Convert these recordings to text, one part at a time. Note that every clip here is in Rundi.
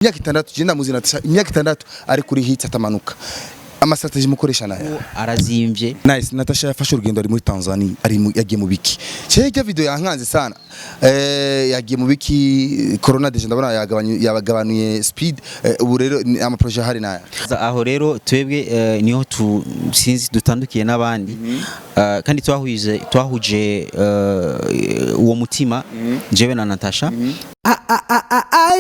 Imyaka 6 je ndamuzi Natasha, imyaka 6 ari kuri hit atamanuka. Ama stratégie mukoresha nayo? Arazimvye. Nice. Natasha yafashe urugendo, ari muri Tanzania, yagiye mu biki? Cyo video yankanze sana. Yagiye mu biki? Corona déjà ndabona yagabanuye speed. Ubu rero ama projet hari naya? Aho rero twebwe niho tu sinzi dutandukiye n'abandi. Kandi twahuje uwo mutima, jewe na Natasha.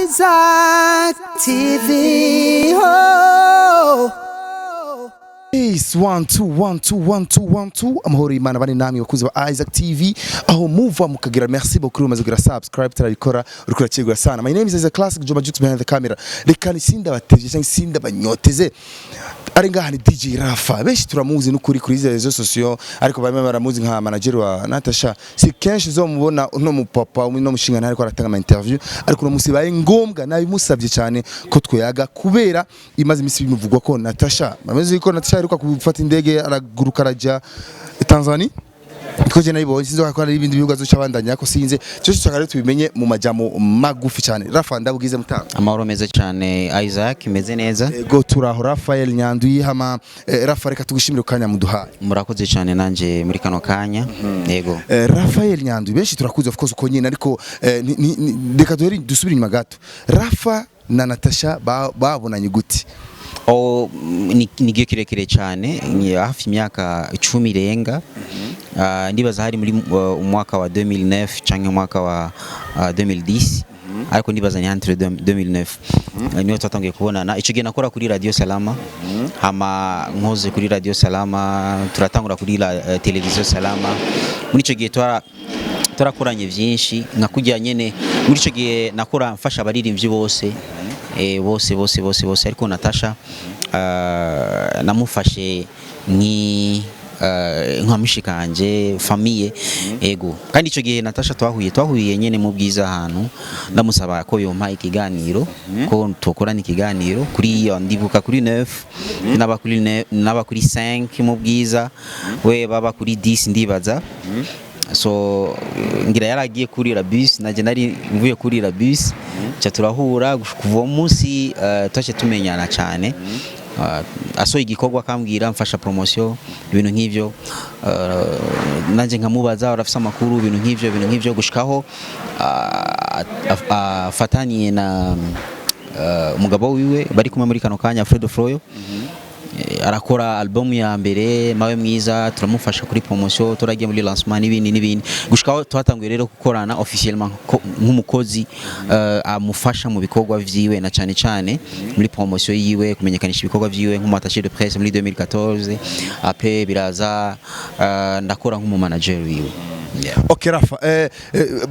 Isaac TV. Oh. Peace, one two one two one two one two. Amahoro y'Imana bane namwe bakunzi ba Isaac TV aho muva mukagira. Merci beaucoup, umaze kugira subscribe, turabikora, uriko urakigura sana. My name is Isaac Classic Joma Jux behind the camera. Reka nisinda batevye cyangwa sinda banyoteze, ari ngaha ni DJ Rafa. Benshi turamuzi n'ukuri kuri izo réseaux sociaux, ariko bamwe baramuzi nka manager wa Natasha. Si kenshi uzomubona uno mupapa uno mushinga ariko aratanga ama interview, ariko uno musi baye ngombwa, nabimusabye cyane ko twoyaga kubera imaze imisi bimuvugwa ko Natasha, bameze ko Natasha aheruka gufata indege, araguruka, araja Tanzania. Twaje nayibonye, sinzi ko hari ibindi bihugu azoca abandanya ko sinze cyo cyo. Rero tubimenye mu majamo magufi cyane. Rafa, ndabugize mutanga. Amahoro meza cyane Isaac, meze neza. Ego, turaho. Rafael Nyandwi hama. Rafa, reka tugushimire ku kanya muduhaye. Murakoze cyane nanje muri kano kanya, yego. Rafael Nyandwi benshi turakuzi of course uko nyine, ariko reka duhere dusubire inyuma gato. Rafa na Natasha babonanye gute? Oh, ni igihe kirekire cyane, ni hafi imyaka 10 irenga. Ndibaza hari muri umwaka wa 2009 cyangwa umwaka wa 2010, ariko ndibaza ni entre 2009. Niho twatangiye kubonana. Icyo gihe nakora kuri Radio Salama, hama nkoze kuri Radio Salama turatangura kuri Television Salama. Muri icyo gihe twarakoranye byinshi nka kujya nyene. Muri icyo gihe nakora mfasha abaririmbyi bose, bose bose bose bose, ariko Natasha namufashe nka mushikanje, famille, ego. Kandi icyo gihe Natasha twahuye nyene mu bwiza ahantu, ndamusaba ko yompa ikiganiro, ko tukorana ikiganiro kuri iyo, ndibuka kuri 9, naba kuri 9, naba kuri 5 mu bwiza, we baba kuri 10 ndibaza. So ngira yaragiye kurira bus, najye nari mvuye kurira bus, ca turahura. Kuva uwo munsi twace tumenyana cyane. Asohoye igikorwa akambwira mfasha promotion, ibintu nk'ivyo. Nanjye nkamubaza urafise amakuru, ibintu nk'ivyo, ibintu nk'ivyo, gushikaho afataniye na umugabo wiwe bari kumwe muri kano kanya, Fredo Froyo. Arakora album ya mbere Mawe Mwiza, turamufasha kuri promotion, turagiye muri lancement n'ibindi n'ibindi, gushikaho twatanguye rero gukorana officiellement nk'umukozi amufasha mu bikorwa vyiwe, na cyane cyane muri promotion yiwe, kumenyekanisha ibikorwa vyiwe nk'umu attaché de presse muri 2014. Après biraza ndakora nk'umu manager wiwe. Yeah. Okay Rafa,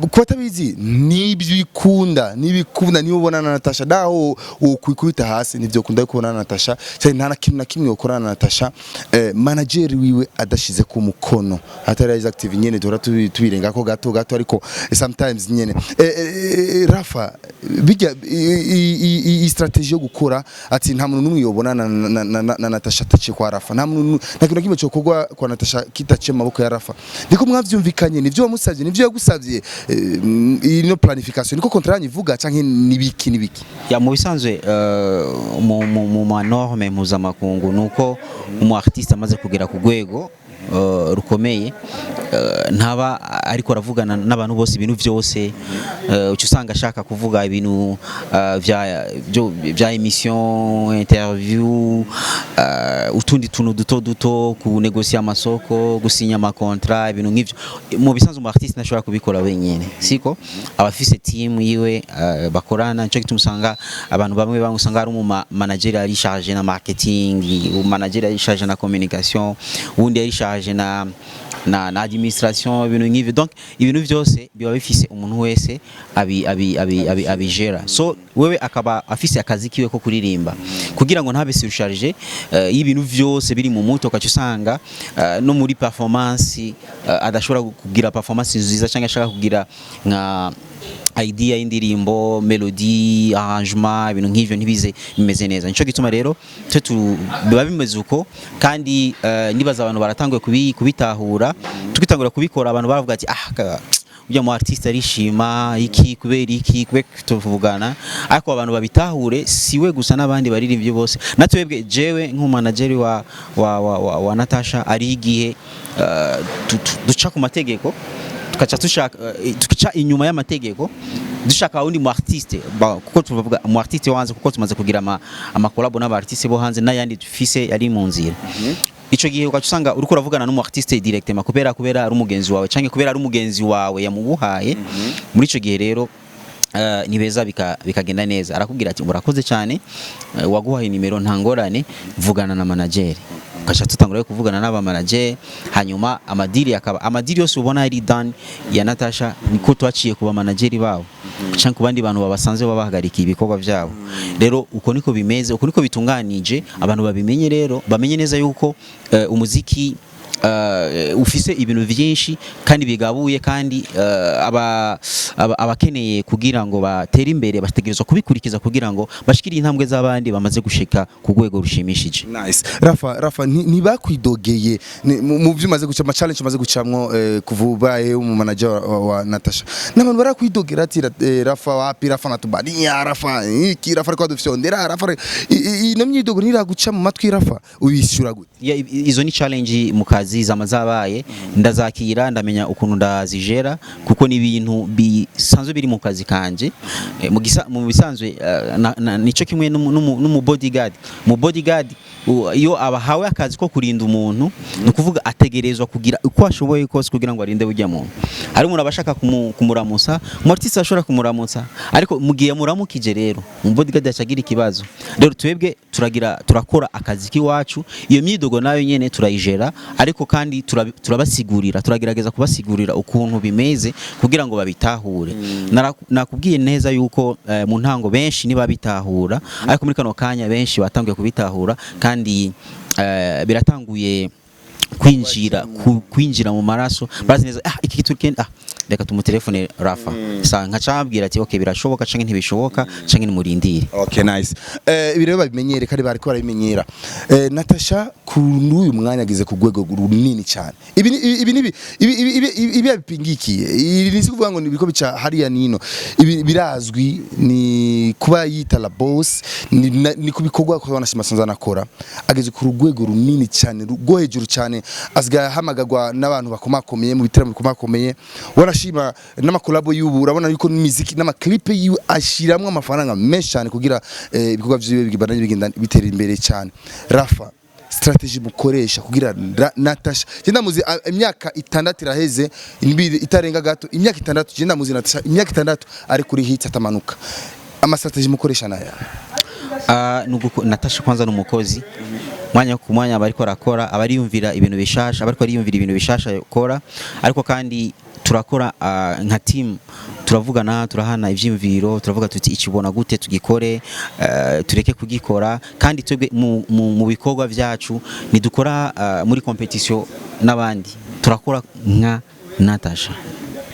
kuba atabizi nibikunda nibikunda niba ubonana na Natasha daho ukwikubita hasi, nivyo kunda kubonana na Natasha cyane. Nta na kimwe na kimwe ukorana na Natasha manager wiwe adashize ku mukono, atari Isaac TV nyene duhora tubirenga ko gato gato, ariko sometimes nyene. Rafa, bijya i stratégie yo gukora ati nta muntu n'umwe yobonana na Natasha ataciye kwa Rafa, nta muntu, nta kintu na kimwe cyokorwa kwa Natasha kitaciye mu maboko ya Rafa. Niko mwavyumvikanye? Nivyo wamusavye? Nivyo yagusavye? Ino planification niko contrat yanyu ivuga canke nibiki nibiki? Ya, mu bisanzwe mu ma norme mpuzamakungu nuko umu artiste amaze kugera ku rwego rukomeye, ntaba ariko aravugana n'abantu bose ibintu byose. Uca usanga ashaka kuvuga ibintu vya émission, interview, utundi tuntu duto duto, kunegosiya amasoko, gusinya ama contrat, ibintu nk'ivyo. Mu bisanzwe umu artiste ntashobora kubikora wenyene, siko aba afise team yiwe bakorana. Nico gituma usanga abantu bamwe bamwe usanga ari umu manager ari chargé na marketing, manager ari chargé na communication, uwundi ari chargé na administration, ibintu nk'ivyo. Donc ibintu byose biba bifise umuntu wese abi abi abi abi abijera. So wewe akaba afise akazi kiwe ko kuririmba, kugira ngo ntabe surchargé y'ibintu vyose biri mu mutwe, ukaca usanga no muri performance adashobora kugira performance nziza, cyangwa ashaka kugira nka idea y'indirimbo, melody, arrangement, ibintu nk'ivyo ntibize bimeze neza. Nico gituma rero twe biba bimeze uko. Kandi nibaza abantu baratanguye kubitahura. Tukitangura kubikora abantu baravuga ati ah Ujya mu artiste arishima iki, kubera iki, kubera tuvugana. Ariko abantu babitahure, siwe gusa, n'abandi baririmbyi bose, natwebwe, jewe nk'umanager wa Natasha, ari igihe duca ku mategeko, tukaca dushaka tukaca inyuma y'amategeko, dushaka wundi mu artiste kuko tuvuga mu artiste wo hanze, kuko tumaze kugira ama collabo n'aba artiste bo hanze n'ayandi dufise yari mu nzira. Ico gihe ugaca usanga uriko uravugana n'umu artiste directement kubera ari umugenzi wawe, canke kubera ari umugenzi wawe yamuguhaye. Muri ico gihe rero ni beza, bikagenda neza. Arakubwira ati: "Urakoze cyane, waguhaye nimero, nta ngorane, vugana na manager." Ugaca tutangura kuvugana n'aba manager, hanyuma ama deal akaba ama deal yose ubona ari done ya Natasha, niko twaciye kuba manager babo canke ku bandi bantu babasanzwe babahagarikiye ibikorwa byabo. Rero uko niko bimeze, uko niko bitunganije. Abantu babimenye rero, bamenye neza yuko umuziki ufise ibintu vyinshi kandi bigabuye, kandi abakeneye kugira ngo batere imbere bategerezwa kubikurikiza kugira ngo bashikire intambwe z'abandi bamaze gushika ku rwego rushimishije. Nice. Rafa, ntibakwidogeye mu byo umaze guca, ama challenge umaze gucamwo kuva ubaye umu manager wa Natasha, n'abantu barakwidogera ati: "Rafa wapi? Rafa natubania, Rafa iki, Rafa ariko adufyondera, Rafa ino myidogo ntiraguca mu matwi?" Rafa, ubishyura gute? Ya, izo ni challenge mu kazi zama zabaye. Ndazakira, ndamenya ukuntu ndazijera, kuko ni ibintu bisanzwe biri mu kazi kanje. Mu bisanzwe nico kimwe n'umu bodyguard. Mu bodyguard, iyo abahawe akazi ko kurinda umuntu, ni ukuvuga ategerezwa kugira uko ashoboye kose kugira ngo arinde burya muntu. Hari umuntu aba ashaka kumuramusa, umu artiste ashobora kumuramutsa, ariko mu gihe yamuramukije rero umu bodyguard yacagira ikibazo. Rero twebwe turagira, turakora akazi k'iwacu, iyo myidogo nayo nyene turayijera, ariko kandi turabasigurira, turagerageza kubasigurira ukuntu bimeze kugira ngo babitahure. Nakubwiye neza yuko mu ntango benshi ntibabitahura, ariko muri kano kanya benshi batanguye kubitahura, kandi biratanguye kwinjira mu maraso. Barazi neza: "Ah, iki kitu, ah, reka tumutelefone Rafa." Sa nkaca ambwira ati: "Okay, birashoboka canke ntibishoboka, canke nimurindire." Okay, nice. Ibi rero babimenyere kandi bariko barabimenyera. Natasha kuri uyu mwanya ageze ku rwego runini cyane. Ibi ni ibi yabipingikiye. Ibi ni kuvuga ngo nibiko bica hariya nino. Ibi birazwi, ni kuba yita la boss, ni kubikorwa ko banashima sanza nakora. Ageze ku rwego runini cyane, rwo hejuru cyane, asigaye ahamagagwa n'abantu bakomakomeye mu bitaramo bikomakomeye. Wanashima n'ama collabo y'ubu, urabona yuko n'imiziki n'ama clip yiwe ashiramwo amafaranga menshi cyane kugira ibikorwa vyiwe bigibandanye bigenda bitera imbere cyane. Rafa, strategy mukoresha kugira Natasha, je ndamuzi imyaka 6 iraheze, itarenga gato imyaka 6, je ndamuzi Natasha imyaka 6 ari kuri hit atamanuka. Ama strategy mukoresha naya? Natasha kwanza ni umukozi. Mwanya ku mwanya aba ariko arakora, aba ariyumvira ibintu bishasha, aba ariko ariyumvira ibintu bishasha yakora. Ariko kandi turakora nka team, turavugana, turahana ivyiyumviro, turavuga tuti: "Ikibona gute? Tugikore, tureke kugikora?" Kandi twebwe mu bikorwa vyacu ntidukora muri competition n'abandi, turakora nka Natasha,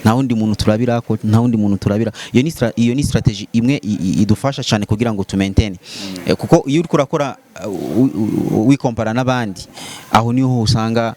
nta wundi muntu turabira ko, nta wundi muntu turabira. Iyo ni strategy imwe idufasha cyane kugira ngo tu maintain. Kuko iyo uriko urakora wikompara n'abandi, aho niho usanga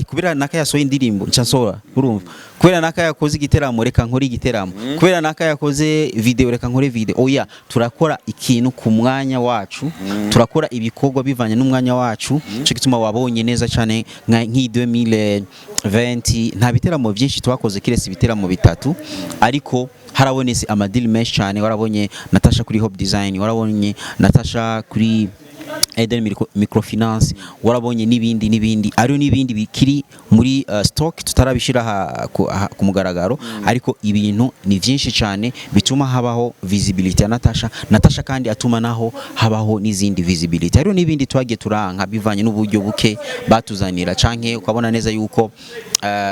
kubera naka yasohoye indirimbo nca nsohora, urumva, kubera naka yakoze igiteramo reka nkore igiteramo, kubera naka yakoze video reka nkore video. Oya, turakora ikintu ku mwanya wacu, turakora ibikorwa bivanye n'umwanya wacu. Cyo gituma wabonye neza cyane nk'i 2020 nta biteramo byinshi twakoze kiretse ibiteramo bitatu, ariko harabonetse ama deal menshi cyane. Warabonye Natasha kuri Hope Design, warabonye Natasha kuri Eden Microfinance, warabonye n'ibindi n'ibindi, ariyo n'ibindi bikiri muri stock tutarabishira ku mugaragaro. Ariko ibintu ni byinshi cyane bituma habaho visibility ya Natasha. Natasha kandi atuma naho habaho n'izindi visibility. Hariho n'ibindi twagiye turanka bivanye n'uburyo buke batuzanira, canke ukabona neza yuko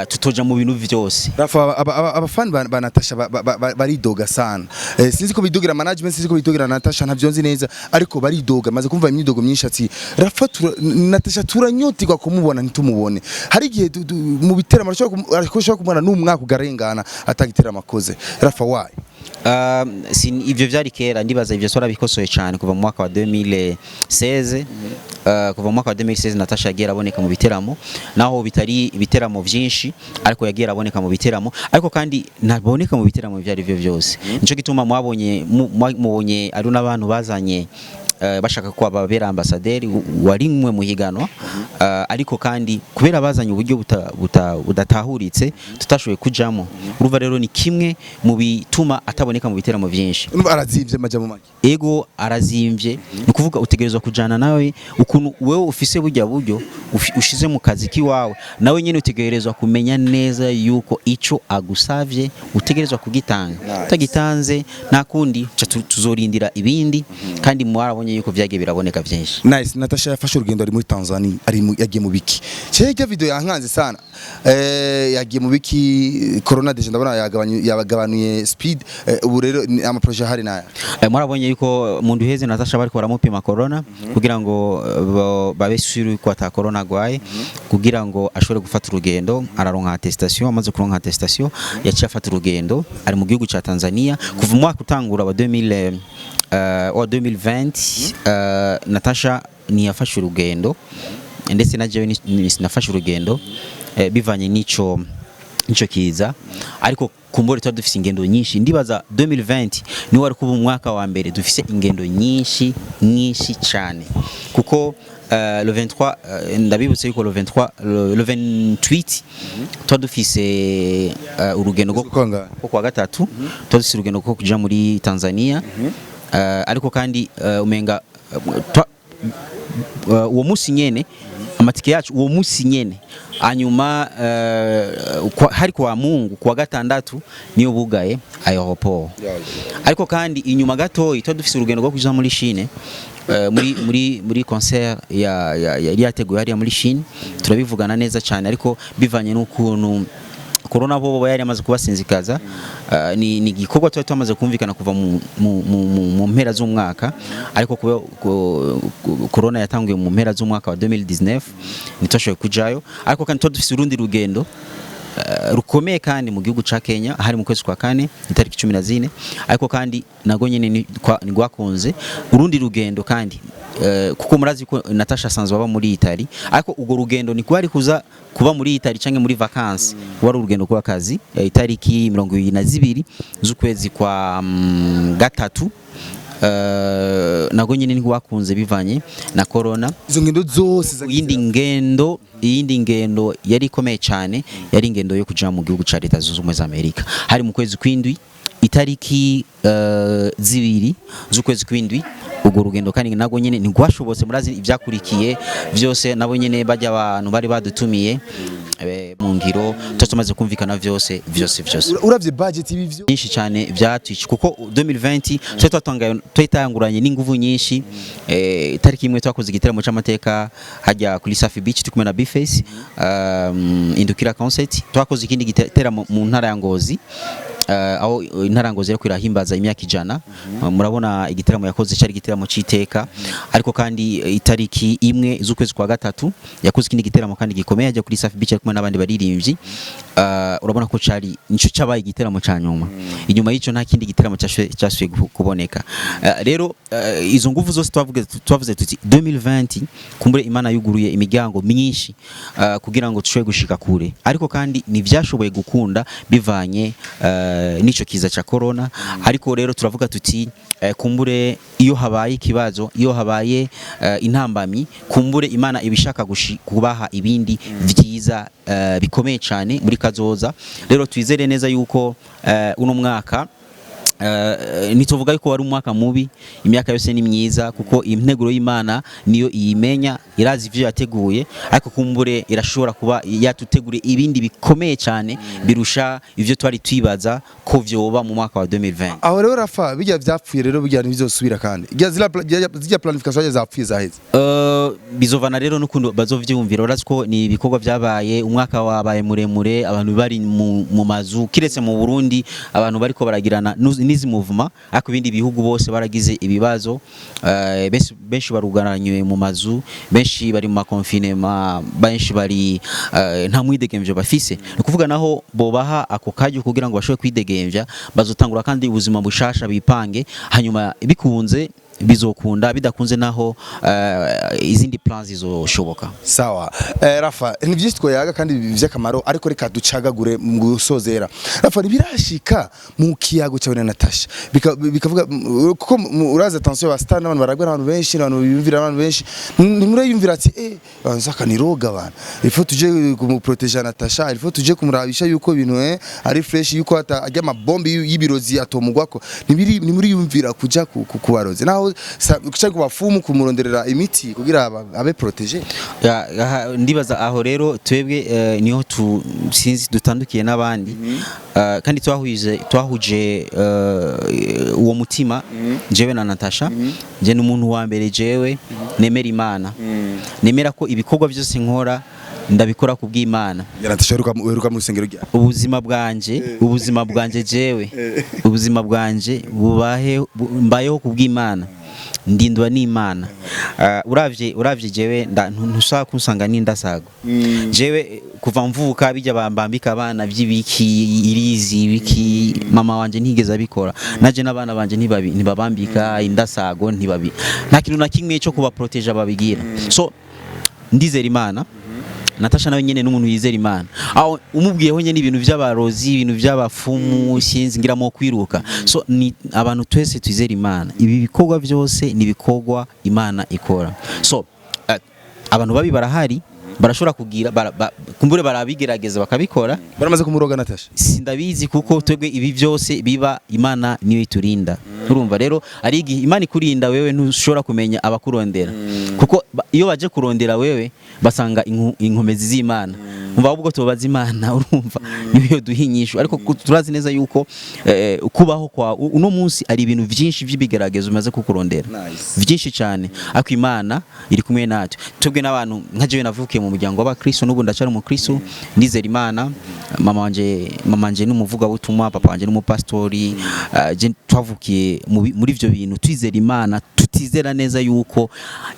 tutoja mu bintu vyose. Rafa, abafani ba Natasha baridoga sana. Sinzi ko bidogira management, sinzi ko bidogira Natasha, ntavyo nzi neza, ariko baridoga. Maze kumva imyidogo myinshi ati: "Rafa, Natasha turanyotirwa kumubona ntitumubone." Hari igihe mu biteramo arashobora kumubona n'umwaka ugarengana atagiteramo akoze. Rafa, why? Ivyo vyari kera, ndibaza ivyo twarabikosoye cyane kuva mu mwaka wa 2016. Kuva mu mwaka wa 2016 Natasha yagiye araboneka mu biteramo, naho bitari ibiteramo vyinshi, ariko yagiye araboneka mu biteramo, ariko kandi ntaboneka mu biteramo ivyo ari byo byose. Nico gituma mwabonye mubonye ari n'abantu bazanye bashaka ko ababera ambasaderi wari mwe muhiganwa, ariko kandi kubera bazanye uburyo budatahuritse tutashoboye kujamo. Urumva rero ni kimwe mu bituma ataboneka mu biteramo vyinshi. Urumva arazimvye maja mu make. Ego, arazimvye. Ni ukuvuga utegerezwa kujana nawe ukuntu wewe ufise burya buryo ushize mu kazi kiwawe, nawe nyene utegerezwa kumenya neza yuko ico agusavye utegerezwa kugitanga. Nice. Utagitanze nta kundi, tuzorindira ibindi, kandi mwarabonye yuko vyagiye biraboneka vyinshi. Nice. Natasha yafashe urugendo, ari muri Tanzania, yagiye mu biki? Chege video yankanze sana. Yagiye mu biki? Corona déjà ndabona yagabanuye speed. Ubu rero ama projet hari naya? Mwarabonye yuko mu ndwi iheze Natasha bariko baramupima corona kugira ngo babe sûr ko ata corona agwaye, kugira ngo ashobore gufata urugendo. Araronka attestation. Amaze kuronka attestation yaciye afata urugendo, ari mu gihugu ca Tanzania kuva umwaka utangura wa 2000 wa 2020. Natasha ntiyafashe urugendo, ndetse na jewe sinafashe urugendo bivanye n'ico kiza, ariko kumbure tuba dufise ingendo nyinshi. Ndibaza 2020 niwo wari kuba umwaka wa mbere dufise ingendo nyinshi nyinshi cyane, kuko le 23, ndabibutse yuko le 23, le 28 tuba dufise urugendo rwo Kwanga. Rwo kuwa gatatu tuba dufise urugendo rwo kuja muri Tanzania. Ariko kandi umenga uwo munsi nyene amatike yacu, uwo munsi nyene hanyuma hari kwa Mungu, kuwa gatandatu niyo bugaye aéroport. Ariko kandi inyuma gatoyi tuba dufise urugendo rwo kuja muri Chine, muri concert ya yari yateguwe hariya muri Chine. Turabivugana neza cyane, ariko bivanye n'ukuntu corona bo yari yamaze kubasinzikaza, ni igikorwa twari tumaze kumvikana kuva mu mpera z'umwaka, ariko kuba corona yatanguye mu mpera z'umwaka wa 2019 ntitwashoboye kujayo. Ariko kandi tuba dufise urundi rugendo rukomeye kandi mu gihugu ca Kenya, hari mu kwezi kwa kane itariki 14, ariko kandi nago nyene ni rwakunze. Urundi rugendo kandi, kuko murazi ko Natasha asanzwe aba muri Italy, ariko urwo rugendo ni kwari kuza kuba muri Italy canke muri vacances, wari urugendo rw'akazi, itariki 22 z'ukwezi kwa gatatu, nago nyene ntiwakunze bivanye na corona. Izo ngendo zose Iyindi ngendo yari ikomeye cyane yari ingendo yo kuja mu gihugu ca Leta Zunze Ubumwe za Amerika, hari mu kwezi kw'indwi itariki 2 z'ukwezi kw'indwi. Urwo rugendo kandi nago nyene ntigwashobotse. Murazi ivyakurikiye vyose, nabo nyene bajya abantu bari badutumiye mu ngiro tumaze kumvikana vyose vyose vyose. Uravye budget ibi vyo Byinshi cyane byatwica, kuko 2020 twari twatanguranye n'inguvu nyinshi. Itariki imwe twakoze igiteramo c'amateka hajya kuri Safi Beach turi kumwe na Bface, Indukira concert. Twakoze ikindi giteramo mu ntara ya Ngozi, aho intara ya Ngozi yariko irahimbaza imyaka 100. Murabona igiteramo yakoze cyari igiteramo c'iteka. Ariko kandi itariki 1 z'ukwezi kwa gatatu yakoze ikindi giteramo kandi gikomeye hajya kuri Safi Beach ari kumwe n'abandi baririmbyi. Urabona ko cari nico cabaye igiteramo ca nyuma. Inyuma y'ico nta kindi giteramo cyasubiye kuboneka. Rero izo nguvu zose twavuze tuti 2020 kumbure Imana yuguruye imiryango myinshi kugira ngo dushobore gushika kure, ariko kandi ntivyashoboye gukunda bivanye n'ico kiza ca corona. Ariko rero turavuga tuti kumbure iyo habaye ikibazo, iyo habaye intambamyi, kumbure Imana ibishaka kubaha ibindi vyiza bikomeye cyane muri kazoza. Rero twizere neza yuko uno mwaka nituvuga yuko wari umwaka mubi. Imyaka yose ni myiza, kuko integuro y'Imana niyo iyimenya, irazi ivyo yateguye, ariko kumbure irashobora kuba yatuteguriye ibindi bikomeye cyane birusha ivyo twari twibaza ko vyoba mu mwaka wa 2020. Aho rero Rafa, bijya vyapfuye rero, bijya ntibizosubira kandi. Zijya planification zapfuye zaheze. Bizovana rero n'ukuntu bazovyumvira. Urazi ko ni ibikorwa vyabaye, umwaka wabaye muremure, abantu bari mu mazu, kiretse mu Burundi abantu bariko baragirana n'izi mouvement, ariko ibindi bihugu bose baragize ibibazo. Benshi barugaranywe mu mazu, benshi bari mu ma confinement, benshi bari nta mwidegemvyo bafise. Ni ukuvuga naho bobaha ako karyo kugira ngo bashobore kwidegemvya, bazotangura kandi ubuzima bushasha, bipange, hanyuma bikunze bizokunda, bidakunze naho izindi plans zizoshoboka. Sawa. Rafa, ni byinshi twoyaga kandi vy'akamaro, ariko reka ducagagure mu gusozera. Rafa, ntibirashika mu kiyago cyawe na Natasha bikavuga kuko urazi attention ba star n'abantu baragwa n'abantu benshi, n'abantu biyumvira, abantu benshi ntimurayumvira ati nzaka niroga abantu, il faut tuje kumuprotéger Natasha, il faut tuje kumurabisha yuko ibintu ari fresh, yuko ata ajya amabombi y'ibirozi atomugwako. Ntibiri ntimuriyumvira kuja kubarozi naho kuca kubafumu kumuronderera imiti kugira abe protégé? Ya, aha, ndibaza aho rero twebwe niho tu sinzi dutandukiye n'abandi. Kandi twahuje uwo mutima, jewe na Natasha. Je ni umuntu wa mbere, jewe nemera Imana, nemera ko ibikorwa byose nkora ndabikora ku bw'Imana. Ya Natasha, uheruka mu rusengero rya? Ubuzima bwanje, jewe ubuzima bwanje bubahe mbayeho ku bw'Imana, ndindwa n'Imana. Uravye jewe ntushaka kunsanga n'indasago. Jewe kuva mvuka bijya bambambika abana by'ibiki irizi ibiki, mama wanje ntigeze abikora, naje n'abana banje ntibabambika indasago, ntibabi nta kintu na kimwe cyo kubaprotéger babigira. So ndizera Imana. Natasha nawe nyene n'umuntu yizera Imana. Aho umubwiyeho nyene ibintu by'abarozi, ibintu by'abafumu, sinzi ngira mo kwiruka. So ni abantu twese twizera Imana. Ibi bikorwa byose ni ibikorwa Imana ikora. So abantu babi barahari, barashobora kugira kumbure barabigerageza bakabikora. Baramaze kumuroga Natasha? Sindabizi, kuko twebwe ibi byose biba, Imana niyo iturinda. Urumva rero ari igihe Imana ikurinda, wewe ntushobora kumenya abakurondera, kuko iyo baje kurondera wewe basanga inkomezi z'Imana. Umva, ahubwo tubaza Imana, urumva niyo duha inyishu. Ariko turazi neza yuko kubaho kwa uno munsi ari ibintu byinshi by'ibigeragezo bimaze kukurondera. Nice. Byinshi cyane, ariko Imana iri kumwe natwe. Twebwe n'abantu nka jewe navukiye mu muryango w'abakristo, n'ubu ndacyari umukristo, ndizera Imana. Mama wanje ni umuvugabutumwa, papa wanje ni umupastori. Je twavukiye muri ivyo bintu, twizera Imana, tutizera neza yuko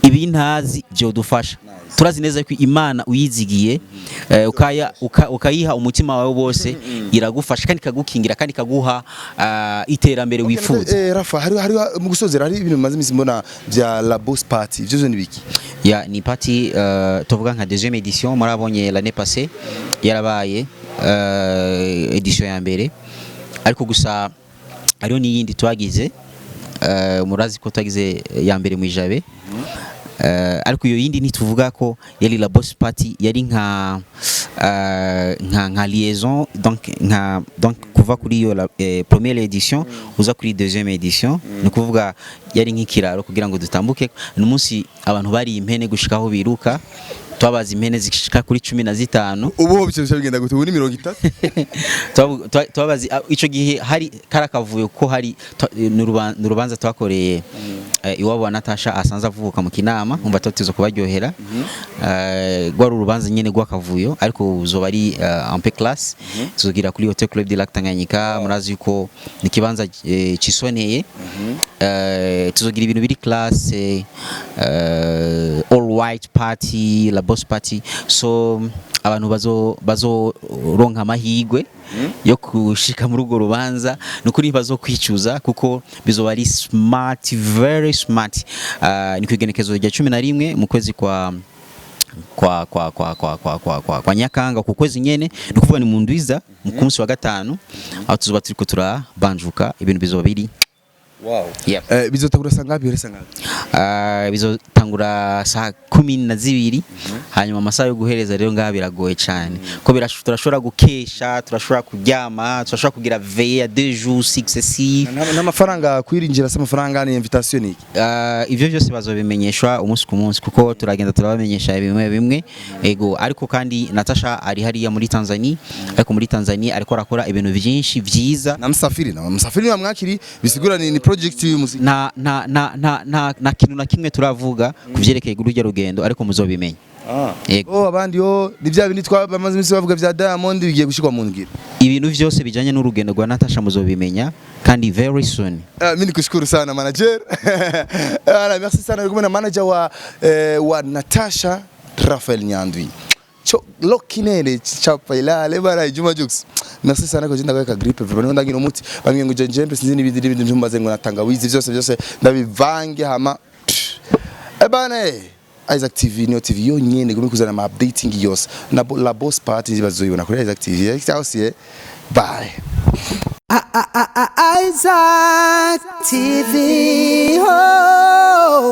ibintazi byodufasha. Turazi neza ko Imana uyizigiye, ukayiha umutima wawe wose, iragufasha kandi ikagukingira kandi ikaguha iterambere wifuza. Rafa, hari mu gusozera, hari ibintu bimaze iminsi mbona vya La Boss Party, ivyo vyo ni biki? Ya, ni party tuvuga nka deuxième édition. Murabonye l'année passée yarabaye édition ya mbere, ariko gusa hariho n'iyindi twagize. Murazi ko twagize ya mbere mu Ijabe. Ariko iyo yindi ntituvuga ko yari La Boss Party, yari nka liaison, donc nka donc kuva kuri iyo première édition uza kuri deuxième édition, ni kuvuga yari nk'ikiraro kugira ngo dutambuke. Ni umunsi abantu bari impene gushikaho biruka, twabaza impene zishika kuri 15. Ubu ho bice bigenda gute? Ubu ni 30? Twabazi ico gihe hari karakavuyo ko hari ni urubanza twakoreye iwabo wa Natasha asanze avuka mu Kinama. Umva, tuzo kubaryohera. Rwari urubanza nyene rw'akavuyo, ariko uzoba ari un peu classe. Tuzogira kuri Hotel Club de Lac Tanganyika. Murazi yuko ni ikibanza cisoneye. Tuzogira ibintu biri classe, all white party, La Boss Party. So abantu bazoronka amahirwe yo kushika muri urwo rubanza, nukuri bazokwicuza, kuko bizoba ari smart, very smart. Ni kwigenekezo rya 11 mu kwezi kwa Nyakanga, ku kwezi nyene, ni ukuvuga ni mu ndwiza, mu munsi wa gatanu, aho tuzoba turiko turabanjuka, ibintu bizoba biri Wow. Yep. Bizotangura saa ngapi, here saa ngapi? Bizotangura saa 12, hanyuma amasaha yo guhereza rero ngaha biragoye cyane ko turashobora gukesha, turashobora kuryama, turashobora kugira veillée ya 2 jours successifs. N'amafaranga kwirinjira se, amafaranga ni invitation ni iki? Ivyo byose bazobimenyeshwa umunsi ku munsi, kuko turagenda turabamenyesha bimwe bimwe. Ego, ariko kandi Natasha ari hariya muri Tanzania, ariko muri Tanzania ariko arakora ibintu byinshi vyiza. Na Msafiri, na Msafiri wa mwakiri, bisigura ni project y'umuziki. Nta Nta kintu na kimwe turavuga ku vyerekeye urujya rugendo, ariko muzobimenya. Yego. Oh, abandi yo ni bya bindi twabamaze iminsi bavuga bya Diamond bigiye gushirwa mu ngiro. Ibintu vyose bijanye n'urugendo rwa Natasha muzobimenya kandi very soon. Ah, mimi nikushukuru sana, manager. Ala, merci sana. Kumwe na manager wa Natasha, Rafael Nyandwi. Cho lokinene chapa ilale bara Juma Jux. Merci sana ko jinda ka grippe vraiment ndagira umuti. Bamwe ngo jenjembe sinzi n'ibindi n'ibindi ntumbaze ngo natangawizi, byose byose ndabivange hama. Eh bana eh. Isaac TV niyo TV yonyene gumi kuzana ama updating yose. Na la boss party bazoyibona kuri Isaac TV. Ciao, see. Bye. Isaac TV. Oh.